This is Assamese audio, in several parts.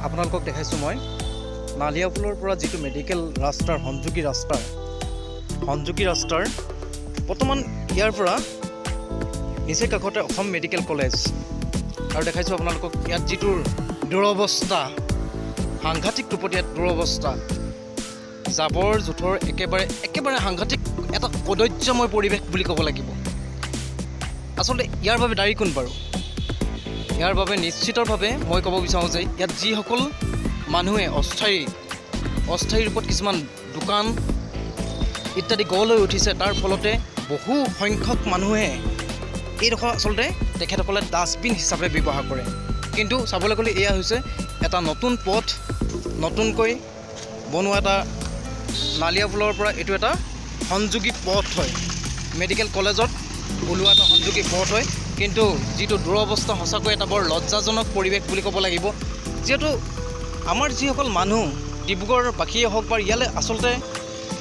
আপোনালোকক দেখাইছোঁ মই নালিয়াপুলৰ পৰা যিটো মেডিকেল ৰাস্তাৰ সংযোগী ৰাস্তাৰ বৰ্তমান ইয়াৰ পৰা নিচেই কাষতে অসম মেডিকেল কলেজ আৰু দেখাইছোঁ আপোনালোকক ইয়াত যিটো দুৰৱস্থা, সাংঘাতিক ৰূপত ইয়াত দুৰৱস্থা। জাবৰ জোঁথৰ একেবাৰে একেবাৰে সাংঘাতিক এটা কদৰ্যময় পৰিৱেশ বুলি ক'ব লাগিব। আচলতে ইয়াৰ বাবে দায়ী কোন বাৰু? ইয়াৰ বাবে নিশ্চিতভাৱে মই ক'ব বিচাৰোঁ যে ইয়াত যিসকল মানুহে অস্থায়ী অস্থায়ী ৰূপত কিছুমান দোকান ইত্যাদি গঢ় লৈ উঠিছে, তাৰ ফলতে বহু সংখ্যক মানুহে এইডোখৰ আচলতে তেখেতসকলে ডাষ্টবিন হিচাপে ব্যৱহাৰ কৰে। কিন্তু চাবলৈ গ'লে এয়া হৈছে এটা নতুন পথ, নতুনকৈ বনোৱা এটা নালিয়াপুলৰ পৰা এইটো এটা সংযোগী পথ হয়, মেডিকেল কলেজত ওলোৱা এটা সংযোগী পথ হয়। কিন্তু যিটো দুৰৱস্থা, সঁচাকৈ এটা বৰ লজ্জাজনক পৰিৱেশ বুলি ক'ব লাগিব। যিহেতু আমাৰ যিসকল মানুহ, ডিব্ৰুগড়বাসীয়ে হওক বা ইয়ালৈ আচলতে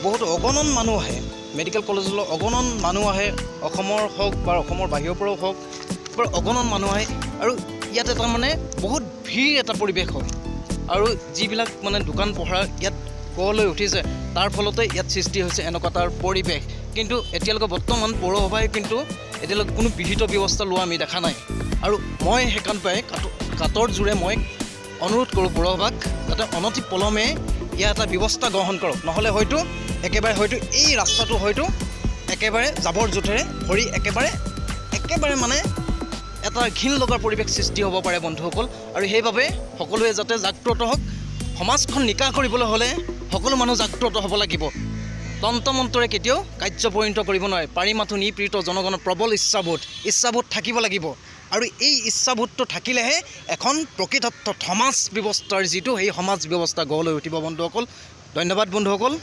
বহুত অগণন মানুহ আহে, মেডিকেল কলেজলৈ অগণন মানুহ আহে, অসমৰ হওক বা অসমৰ বাহিৰৰ পৰাও হওক বা অগণন মানুহ আহে আৰু ইয়াত এটা মানে বহুত ভিৰ এটা পৰিৱেশ হয়। আৰু যিবিলাক মানে দোকান পোহাৰ ইয়াত গঢ় লৈ উঠিছে, তাৰ ফলতে ইয়াত সৃষ্টি হৈছে এনেকুৱা তাৰ পৰিৱেশ। কিন্তু এতিয়ালৈকে বৰ্তমান পৌৰসভাই কিন্তু এতিয়ালৈকে কোনো বিহিত ব্যৱস্থা লোৱা আমি দেখা নাই। আৰু মই সেইকাৰণে পাই কাতৰ জোৰে মই অনুৰোধ কৰোঁ পৌৰসভাক যাতে অনতি পলমে ইয়াৰ এটা ব্যৱস্থা গ্ৰহণ কৰক। নহ'লে হয়তো একেবাৰে হয়তো এই ৰাস্তাটো হয়তো একেবাৰে জাবৰ জোঁথেৰে ভৰি একেবাৰে একেবাৰে মানে এটা ঘিণ লগা পৰিৱেশ সৃষ্টি হ'ব পাৰে বন্ধুসকল। আৰু সেইবাবে সকলোৱে যাতে জাগ্ৰত হওক। সমাজখন নিকা কৰিবলৈ হ'লে সকলো মানুহ জাগ্ৰত হ'ব লাগিব। তন্ত্ৰ মন্ত্ৰৰে কেতিয়াও কাৰ্য পৰিণত কৰিব নোৱাৰে, পাৰি মাথো নিপীড়িত জনগণৰ প্ৰবল ইচ্ছাবোধ। ইচ্ছাবোধ থাকিব লাগিব আৰু এই ইচ্ছাবোধটো থাকিলেহে এখন প্ৰকৃতাৰ্থত সমাজ ব্যৱস্থাৰ যিটো, সেই সমাজ ব্যৱস্থা গঢ় লৈ উঠিব বন্ধুসকল। ধন্যবাদ বন্ধুসকল।